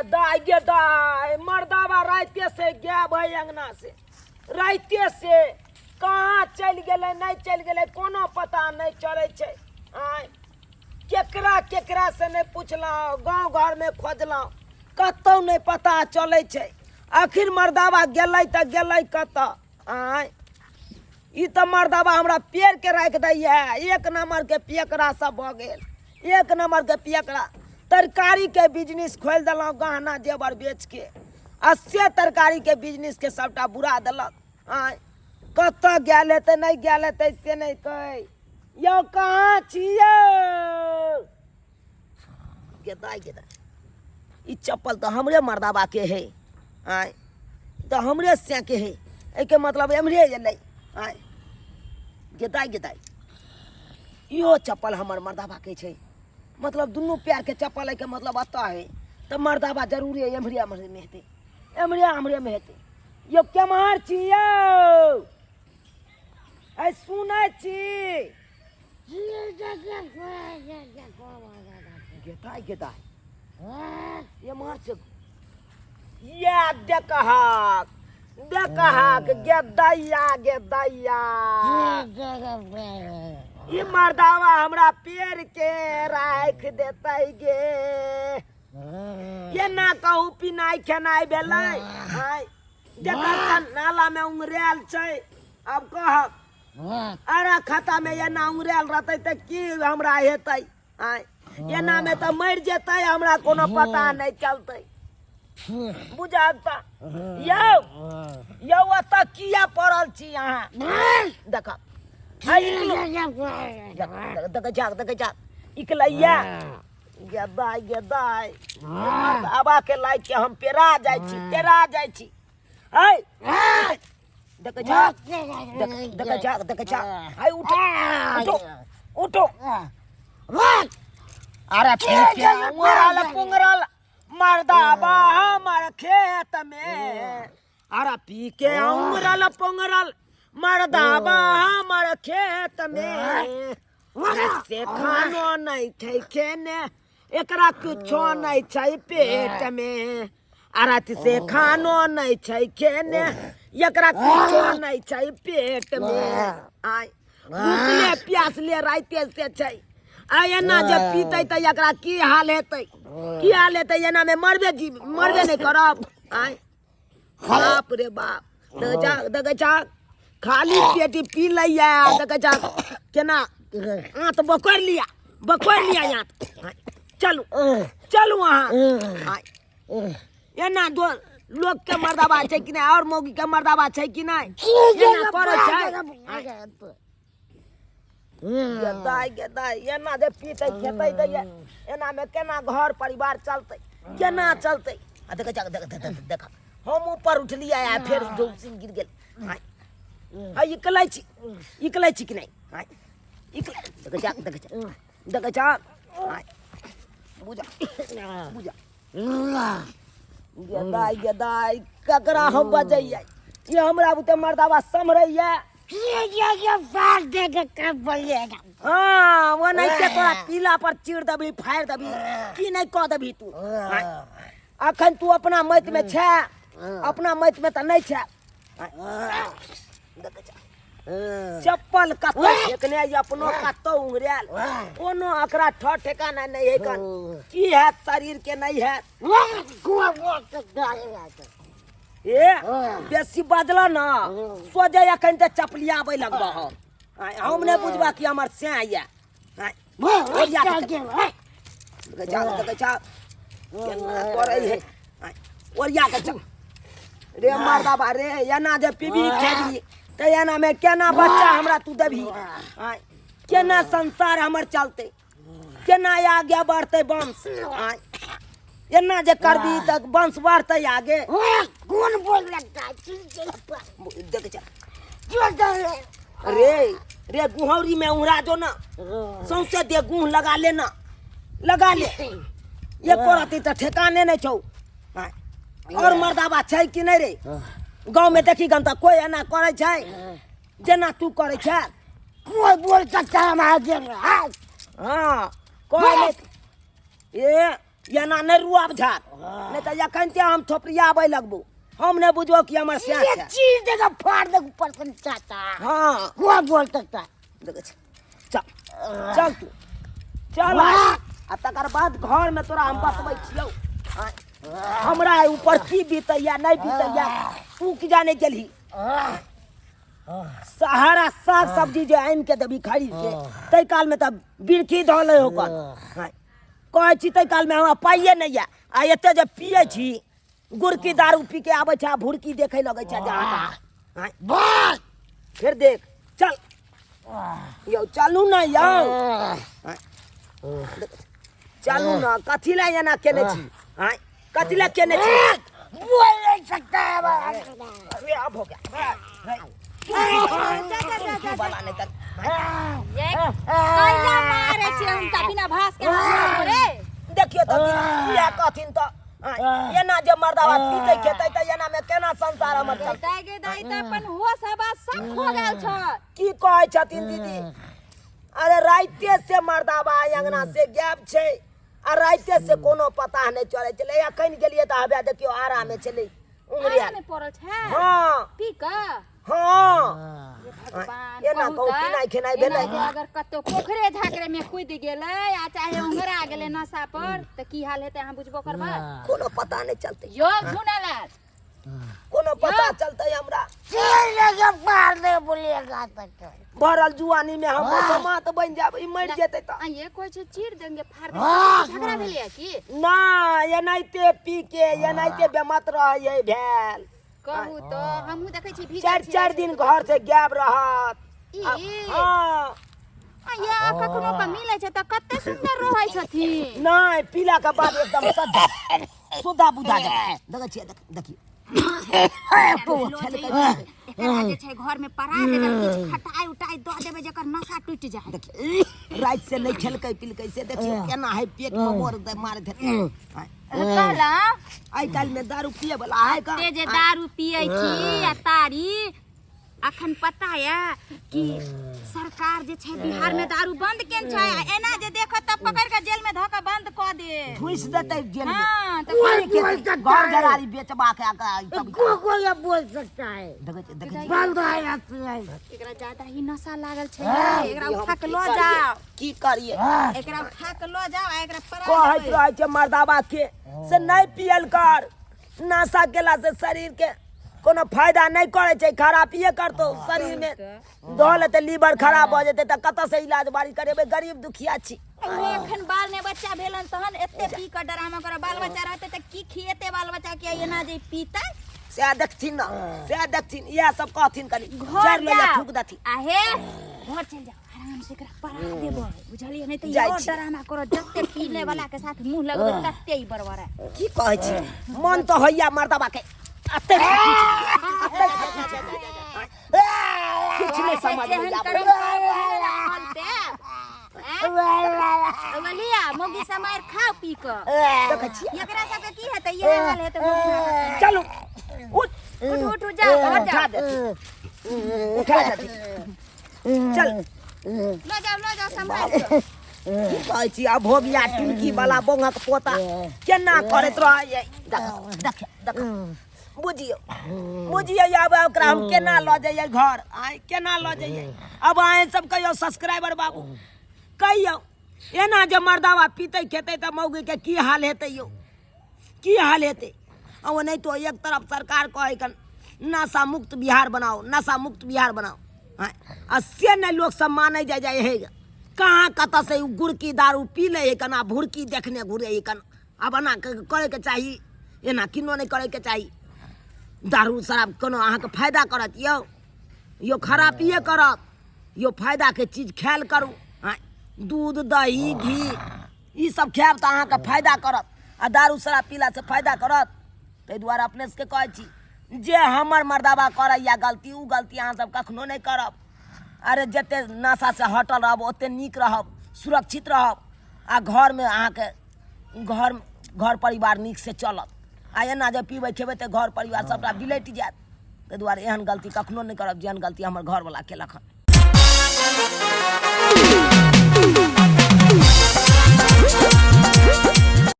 दाय गे दाय, मर्दाबा राइते से गायब है अंगना से, राइते से कहाँ चलि गेलै नहि चलि गेलै कोनो पता नहि चलै छै। आँय, केकरा केकरा से नहि पुछलहुँ, गाँव घरमे खोजलहुँ, कतहु नहि पता चलै छै। आखिर मर्दाबा गेलै तऽ गेलै कतऽ? आँय, ई तऽ मर्दाबा हमरा पेड़के राखि दैए। एक नम्बरके पियकरा सब भऽ गेल, एक नम्बरके पियकरा। तरकारीके बिजनेस खोलि देलहुँ गहना जेवर बेचके, आ से तरकारीके बिजनेसके सबटा बुरा देलक। आँय, कतऽ गेल हेतै नहि गेल हेतै से नहि कहै। यौ कहाँ छी यौ? गेदाय गेदाय, ई चप्पल तऽ हमरे मर्दाबाके है। आँय, तऽ हमरे सैके है, एहिके मतलब एम्हरे एलै। आँय गेदाय गेदाय, इहो चप्पल हमर मर्दाबाके छै, मतलब दुनू पैरके चप्पल एहिके मतलब एतऽ है, तऽ मर्दाबा जरूरे एम्हरे एम्हरेमे हेतै, एम्हरे एम्हरेमे हेतै। यौ केम्हर छी यौ? ऐ सुनै छी? गेदाय गेदाय, एम्हर से या देखहक देखहक गेदैया गेदैया, ई मर्दावा हमरा पेड़ के राखि देतै गे। एना कहू पिनाइ खेनाइ भेलै? आँय, देखहक नाला में उंगरायल छै। आब कहक अरा खाता में एना उंगरायल रहतै तऽ की हमरा हेतै? आँय, एना में तऽ मरि जेतै, हमरा कोनो पता नहि चलतै। बुझल तऽ यौ यौ ओतऽ किया पड़ल छी अहाँ? देख देख जाग, देख जाग, इकलैया गेदाय गेदाय, आबा के लाइक के हम पेरा जाइ छी, पेरा जाइ छी। है देख जा, देख देख जा, देख जा। हाय, उठो उठो उठो। अरे ठीक है, उंगरल पुंगरल मर्दाबा हमर खेत में। अरे पी के उंगरल पुंगरल मर्दाबा हमर खेत में, से खानो नहीं छै खेने, एकरा कुछो नहीं छै पेट में। आ राति से खानो नहीं छै खेने, एकरा कुछो नहीं छै पेट में। आय, भूखले प्यासले राइते से छै, आ एना जे पीतै तऽ एकरा की हाल हेतै, की हाल हेतै? एना में मरबे जी मरबे नहीं करब। आय बाप रे बाप, देखै छह देखै छह, खाली पेटी पी लैया। देखै छह केना आँत बकोरि लिया, बकोरि लिया आँत। चलू चलू अहाँ। आय, एना दो लोक के मर्दाबा छै कि नहि, और मौगी के मर्दाबा छै कि नहि, एना करै छै? गेदाय गेदाय, एना जे पीतै खेतै दैया, एना मे केना घर परिवार चलतै, केना चलतै? आ देख देख देख देख देख, हम ऊपर उठलियै आ फेर डोलसिन गिर गेल। आय आ इकलै छी, इकलै छी कि नहि? आय इकलै, देख जा देख जा देख जा। आय बुझा बुझा गेदाय गेदाय, ककरा हम बजैयै? ये हमरा बुते मर्दाबा सम्हरैया? हाँ, वो नहीं के तोरा पीला पर चीर देबी, फाड़ देबी की नहीं कह देबी तू। अखन तू अपना मत में छे, अपना मत में तऽ नहीं छे। चप्पल कतौ फेकने ये, अपनो कतौ उंगरायल, कोनो एकरा ठर ठेकाना नहीं है। कन की हैत शरीर के नहीं हैत। ए बेसी बजल न सोझे अखन तऽ चपलियाबै लगबह। हम आँय, हम नहि बुझबा कि हमर सैं यऽ। आँय, ओरिया के चल। देखै छह देखै छह केना करै है? आँय, ओरिया के चल रे मर्दाबा रे। एना जे पीबी खेबी तऽ एना मे केना बच्चा हमरा तू देबही? आँय, केना संसार हमर चलतै, केना आगे बढ़तै वंश? आँय, एना जे करबी तऽ वंश बढ़तै आगे? कौन बोल लगता है? देख जा रे रे, गुहौरी में उड़ा जो ना, सौंसे दे गुह लगा ले ना, लगा ले। ये करती तऽ ठेकाने नहीं छौ। आँय, और मर्दाबा छै कि नहीं रे गाँव में? देखी गन तऽ कोई एना करै छै जेना तू करै छै? कोई बोल सकता है हमारा जेल में? हाँ। हाँ, कोई नहीं। ए एना नहि रुआब झाड़, नहि तऽ एखन ते हम थोपड़ियाबै लगबो। हम नहि बुझबो कि हमर सैह ये छै। चीज देगा फाड़ देगा ऊपर से चाचा। हाँ। कोई बोल सकता है? देखै छी, चल चल तू चल आइ। आ तकर बाद घर में तोरा हम बतबै छियौ। आँय, हमरा ऊपर की बीतैया नहि बीतैया तू की जाने गेलही। सहारा साग सब्जी जे आनि के देबी खरीद के, ताहि काल में तऽ बिरखी धऽ लै ओकर। आँय, कहै छी ताहि काल में हमरा पाइए नहि यऽ, आ एते जे पियै छी गुड़की दारू पी के आबै छै आ भुरकी देखै लगै छै जहाँ तहाँ। आँय, बस फेर देख, चल यौ, चलू ने यौ। आँय, चलू ने, कथी लए एना केने छी? आँय, कथी लए केने छी? बोल नहीं सकता है बस। अरे अब हो गया। वाला नहीं तर ये कैला मारे छै हुनका बिना भास के हम रे। देखियो तऽ इएह कहथिन तऽ आँय, एना जे मर्दाबा पीतै खेतै तऽ एना मे केना संसार हमर चलतै? दाइ गे दाइ, तऽ अपन होश हवा सब खो गेल छ। की कहै छथिन दीदी? अरे राइते से मर्दाबा अंगना से गायब छै आ राइते से कोनो पता नहि चलै छलै। अखन गेलियै तऽ हवे देखियौ आरा मे छलै उंगरिया आरा मे पड़ल छै। हाँ। पी कऽ? हाँ। हे भगवान, एना कहू कहू, तऽ, पिनाइ खेनाइ एना भेलै? जे अगर कतौ पोखरे झाकरे में कूदि गेलै आ चाहे ओंघरा गेलै नशा पर तऽ की हाल हेतै अहाँ बुझबो करबै? कोनो पता नहि चलतै। यौ झुनालाल, कोनो पता चलतै हमरा? चीज देगा फाड़ दे बोलिएगा तक। भरल जुआनी में हम समात बनि जायब, ई मरि जेतै तऽ। आ ये कहै छै चीर देंगे फाड़ देंगे, झगड़ा भेलैया की? ना, एनाहिते पी के एनाहिते बेमत रहै भेल। कहू तऽ, हमहूँ देखै छी भीजल चारि छी। चारि दिन घर से गायब रहत। ई हाँ। आ ये कखनो के मिलै छै तऽ कते सुन्दर रहै छथिन। नहि, पीला के बाद एकदम सद्दा सुधा बुझा जाय। देखै छियै, देखियौ। एकरा जे छै घर में पड़ा देबै, किछु खटाइ उटाइ दऽ देबै जेकर नशा टूटि जाय। राति से नहि खेलकै पिलकै से देखियौ केना है, पेट में मोर दे मार देतै। कहलहुँ आइ काल्हि में दारू पिए वाला है का? ते जे दारू पियै छी आ तारी, अखन पता यऽ कि सरकार जे छै बिहार में दारू बंद केने छै, आ एना जे देखत तऽ पकड़ के जेल में धऽ के बंद कऽ दे। घुसि देतै जेल में। हाँ, तऽ कोई बोल सकता घर है? घरारी बेचबा के आ के तब को कोई अब बोल सकता है? देखै छियै, देखै छियै। बंद है अपने। एकरा ज्यादा ही नशा लागल छै, एकरा उठा के लऽ जाओ। की करिए? एकरा उठा के लऽ जाओ आ एकरा पड़ा कहैत देबै। रहै छै मर्दाबा के से नहि पियल कर, नशा केला से शरीर के कोनो फायदा नहि करै छै, खराबिए करतौ। शरीर मे धऽ लेतै, लीवर खराब भऽ जेतै तऽ कतऽ से इलाज बारी करेबै? गरीब दुखिया छी। ओ एखन बाल ने बच्चा भेलन तहन एते पी कऽ डरामा कर, बाल बच्चा रहतै तऽ की खिएतै बाल बच्चा के एना जे पीतै? सएह देखथिन ने, सएह देखथिन, इएह सब कहथिन। कनि घर जड़ि लऽ जाओ थूक देथिन। आ हे, घर चलि जाओ, आराम से एकरा पड़ा देबै, बुझलियै? नहि तऽ जाइ और छी। डरामा करत। जते पीने वाला के साथ मुंह लगबै तते ही बड़बड़ा। की कहै छी, मन तऽ होइया मर्दबा के अते अते किछु नहि समझ में एहन आबै। करम करबै ने फलते। आँय? लिया मौगी सब मारि खाओ पी कऽ। देखै छियै, एकरा सबके की हेतै? इएह हाल हेतै मौगी सबके। चलू, उठ। उठ उठ उठ, जाओ घर उठा जाओ। देथिन, उठा देथिन, चल। लऽ जाओ, लऽ जाओ सम्हारि कऽ। की कहै छी, अब हो गया टुनकी वाला बोंगक पोता केना करैत रहै। देख देख देख, बुझियौ बुझियौ, आब ओकरा हम केना लऽ जइयै घर? आइ केना लऽ जइयै? अब अहाँ सब कहियौ, सब्सक्राइबर बाबू, कहियौ, एना जे मर्दाबा पीतै खेतै तऽ मौगीके की हाल हेतै यौ? की हाल हेतै? आ ओनाहितो एक तरफ सरकार कहै कन नशा मुक्त बिहार बनाओ, नशा मुक्त बिहार बनाओ, आँय, आ से नहि लोक सब मानै जाइ जाइ है। कहाँ कतऽ से उ गुड़की दारू पी लै है कना, भुरकी देखने घुरे है कन। आब एना करैके चाही? एना किनो नहि करैके चाही। दारू शराब कोनो अहाँके फायदा करत यौ? यौ, खरापिए करत यौ। फायदाके चीज खायल करू। आँय, दूध दही घी ई सब खायब तऽ अहाँके फायदा करत, आ दारू शराब पीलासँ फायदा करत? ताहि दुआरे अपने सबके कहै छी जे हमर मर्दाबा करैया गलती, ओ गलती अहाँ सब कखनो नहि करब। अरे जते नशासँ हटल रहब ओते नीक रहब, सुरक्षित रहब, आ घरमे अहाँके घर घर परिवार नीकसँ चलत। आ एना जे पीबै खेबै तऽ घर परिवार सबटा बिलटि जायत। ताहि दुआरे एहन गलती कखनो नहि करब जेहन गलती हमर घरवला केलक हन।